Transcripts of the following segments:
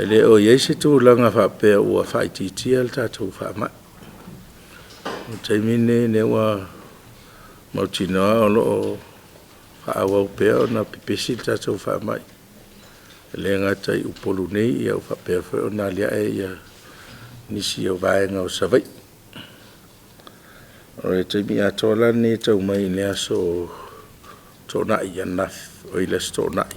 E le o i ai se tulaga faapea ua faaitiitia le tatou faamai. O le taimi lenei lea ua mautinoa o lo o faaauau pea ona pepesi le tatou faamai. E le gata i Upolu nei, ua faapea foi ona aliae nisi o vaega o Savaii. O le taimi atoa la lenei e tau mai i le aso Toonai ananafi, oi le aso Toonai,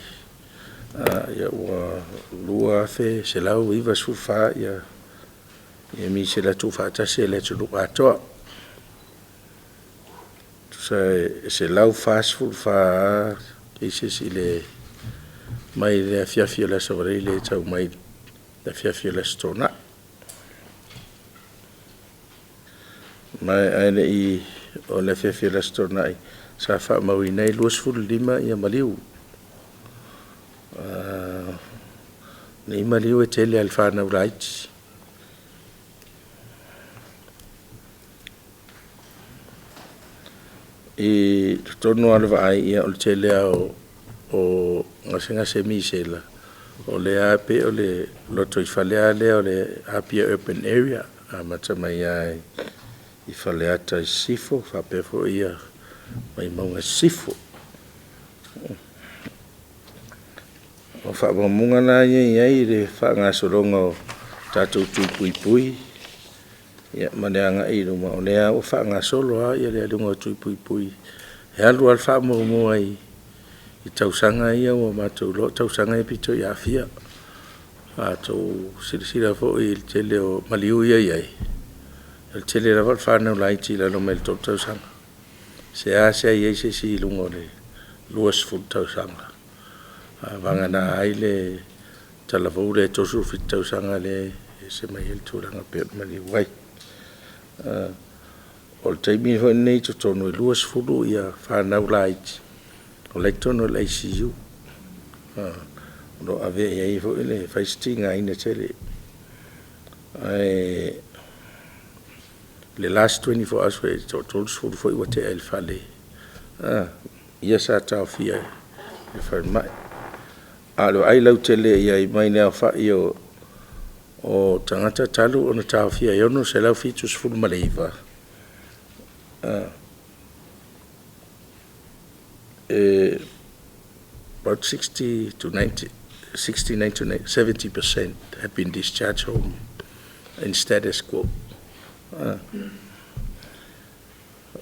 ua 2,194 misela tuufaatasi a le atunuu atoa. Tusa e 144 cases mai le afiafi o le Aso Faraile e tau mai i le afiafi o le Aso Toonai. Ma ae le i, o le afiafi o le Aso Toonai, sa faamauina ai e 25 maliu. O nei maliu e tele lava i le fanau laiti. I totonu lava o le vaai, o le tele lava o gasegase misela, o lea lava e pei o le lotoifale lava lea o le Apia Urban Area, amata mai lava i Faleata Sisifo faapea foi Vaimauga Sisifo. O faamaumauga la ia e i ai i le faagasologa o tatou tui puipui ma le agai i luma, o lea lava ua faagasolo lava le aluga o tui puipui. E alu lava le faamuamua i tausaga ia ua matou iloa o tausaga ia e pito i aafia. A outou silasila foi i le tele o maliu ia e i ai, o le tele lava o le fanau laiti i lalo mai o le 3 tausaga. E seasea i ai se isi i luga o le 20 tausaga, vagana ai le talavou lea 37 tausaga lea e ese mai ai le tulaga e pei ona maliu ai. O le taimi foi lenei i totonu e 20 fanau laiti o la e i totonu o le ICU, o lo o ave i ai foi le fai si tigaina tele. Ae o le last 24 hours foi e toa-30 foi ua tea i le fale, ia sa taofia i le falemai. A o le vaai lautele i ai mai le aofai o tagata talu ona taofia e 679, about 60 to 90, 69 to 90, 70% have been discharged home in status quo.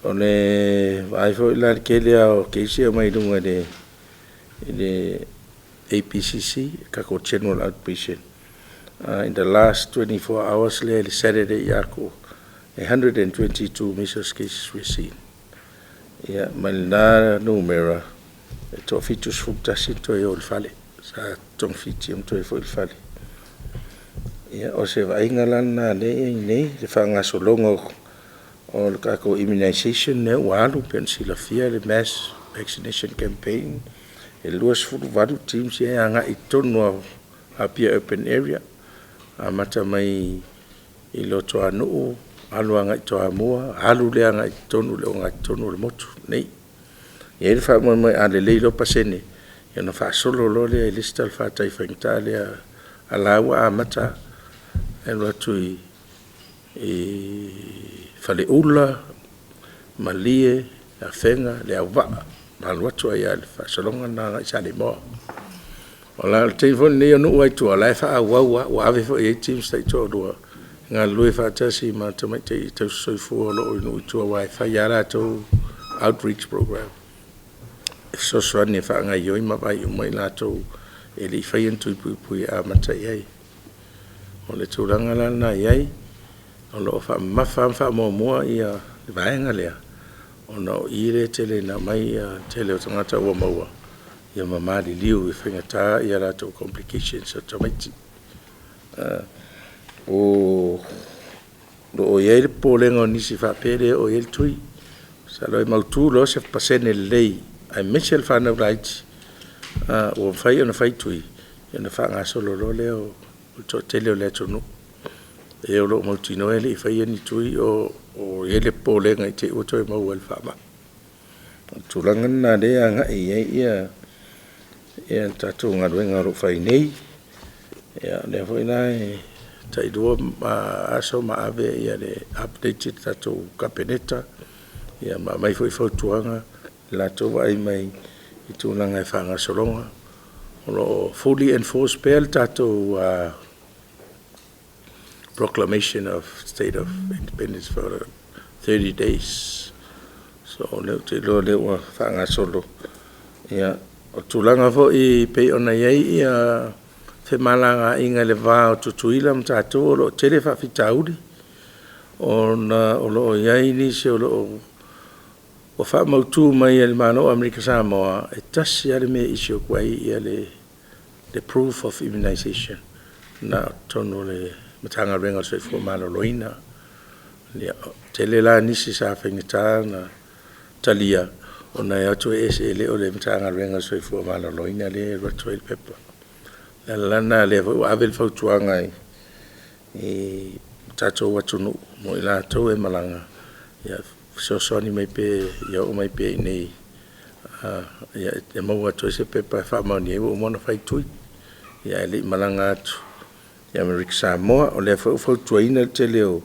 O le vaai foi la i le tele lava o cases e omai i luga i le APCC, tatou General Outpatient. In the last 24 hours lea i le Saturday atoa, e 122 measles cases were seen. Ia, ma lena numera, e toa-71 na toe o i le fale, sa togafiti ma toe foi i le fale. Ia, o se vaaiga la lena o lea e i ai nei le faagasologa o le tatou immunization lea ua alu pei ona silafia le mass vaccination campaign. E 28 teams ia e agai i totonu o Apia Urban Area, amata mai i Luatuanuu, alu agai i Toamua, alu lea agai i totonu i le ogatotonu o le motu nei. E i ai le faamoemoe a lelei loa pasene, ona faasolo loa lea i le isi talafatai faigata lea, a o la ua amata e alu atu i Faleula, Malie, Afega, Leauvaa, na alu atu ai lava i le faasologa lena agai i Saleimoa. O le taimi foi lenei o nuu lava i tua, o la e faaauau lava, ua ave foi i ai teams taitoalua e galulue faatasi ma tamaitai tausisoifua o lo o i nuu i tua, aua e fai lava latou outreach program e fesoasoani e faagaoioi ma vaai uma i latou e le i faia ni tui puipui e amata i ai. O le tulaga la lena e i ai, o lo o faamamafa ma faamuamua le vaega lea, ona o i lea e tele ina aumai le tele o tagata ua maua ma maliliu i faigata a latou complications o tamaiti. O lo o i ai le popolega o nisi faapea e le oo i ai le tui. Masalo e mautu loa se pasene lelei aemaise le fanau laiti ua mafai ona fai tui, ona faagasolo loa lea o le toatele o le atunuu. E o lo o mautinoa e le i faia ni tui o i ai le popolega i te i ua toe maua i le faamai. O le tulaga lena o lea e agai i ai le tatou galuega o lo o fai nei. Ia, o lea foi la e tailua aso ma ave le update i le tatou Kapeneta, ia ma aumai foi fautuaga i le latou vaai mai i tulaga i faagasologa. O lo o fully enforce pea le tatou Proclamation of State of Independence for 30 days. So o lea ou te iloa o lea ua faagasolo. Ia, o tulaga foi e pei ona i ai femalagaaiga i le va o Tutuila ma tatou, o lo o tele faafitauli, ona o lo o i ai nisi o lo o ua faamautu mai e le Malo o Amerika Samoa, e tasi lava le mea e issue atu ai le proof of immunization, na o totonu o le Matagaluega o le Soifua Maloloina. Ia, tele la nisi sa faigata ona talia, ona e o atu e ese, e le o le Matagaluega o le Soifua Maloloina lea e alu atu ai le pepa. O le ala la lena o lea foi ua ave le fautuaga i tatou atunuu mo i latou e malaga, ia fesoasoani mai pea ia oo mai pea i inei e maua atu ai se pepa e faamaonia ai ua uma ona fai tui, ae le i malaga atu i Amerika Samoa. O lea foi ua fautuaina le tele o,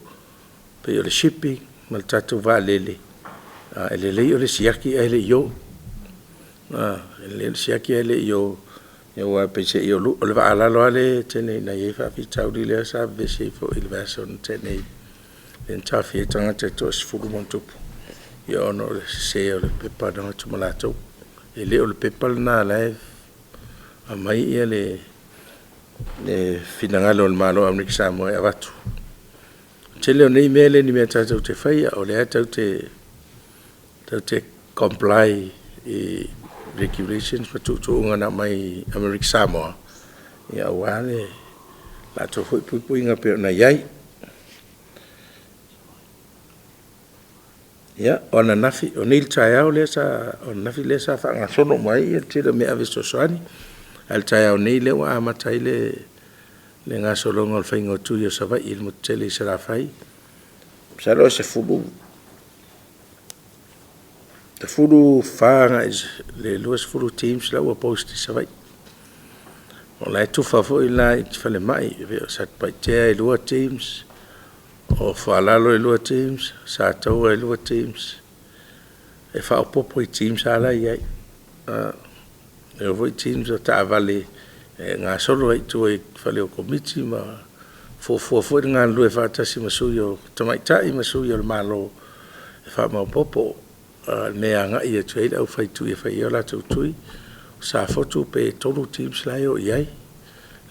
pei o le shipping ma le tatou vaalele, e lelei o le siaki ae le i o. E lelei o le siaki ae le i o, aua peiseai o le vaa lalo lava lea e tele ina i ai faafitauli lea sa vevesi ai foi i le vaiaso na tea nei, lea na taofia ai tagata e toa-10+, ia ona o le sese o le pepa na o atu ma latou. E le o le pepa lena o la e aumai le finagalo o le Malo o Amerika Samoa e avatu. O le tele o nei mea e le o ni mea tatou te faia, o lea tatou te comply i Regulations ma tuutuuga na aumai i Amerika Samoa, aua le latou foi puipuiga e pei ona i ai. Ia, o ananafi, o nei i le taeao lea sa, o ananafi lea sa faagasolo uma ai le tele o meaave fesoasoani, a o le taeao nei lea ua amata ai le gasologa o le faiga o tui o Savaii i le motu tele i Salafai. Masalo e 14 agai i le 20 teams la ua post i Savaii. O la e tufa foi la i falemai, e pei o Satupaitea e 2 teams, o Foalalo e 2 teams, o Sataua e 2 teams, e faaopoopo i teams lava la e i ai. E oo foi teams o taavale e gasolo ai i tua i fale o Komiti ma fuafua foi le galulue faatasi ma sui o tamaitai ma sui o le Malo e faamaopoopo le mea e agai atu i ai le aufaitui e fai ai o latou tui. O Safotu pe 3 teams la e o i ai. O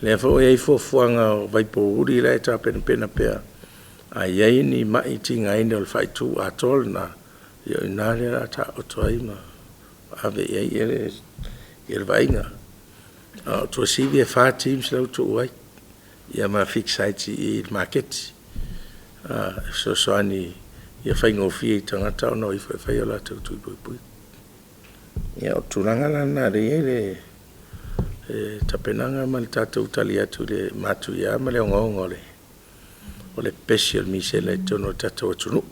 lea foi ua i ai fuafuaga o Vaipouli la e tapenapena pea, a i ai ni mai tigaina o le faaitu atoa lena, ia o i ina lea o le a taooto ai ma ave i ai le vaaiga. A o Tuasivi e 4 teams la e ua tuu ai, ia ma fix sites i i i le maketi e fesoasoani ia faigofie i tagata ona o ifo e fai o latou tui puipui. Ia, o le tulaga la lena o lea e i ai le tapenaga ma le tatou tali atu i le matuia ma le ogaoga o le pepesi o le misela i totonu o le tatou atunuu.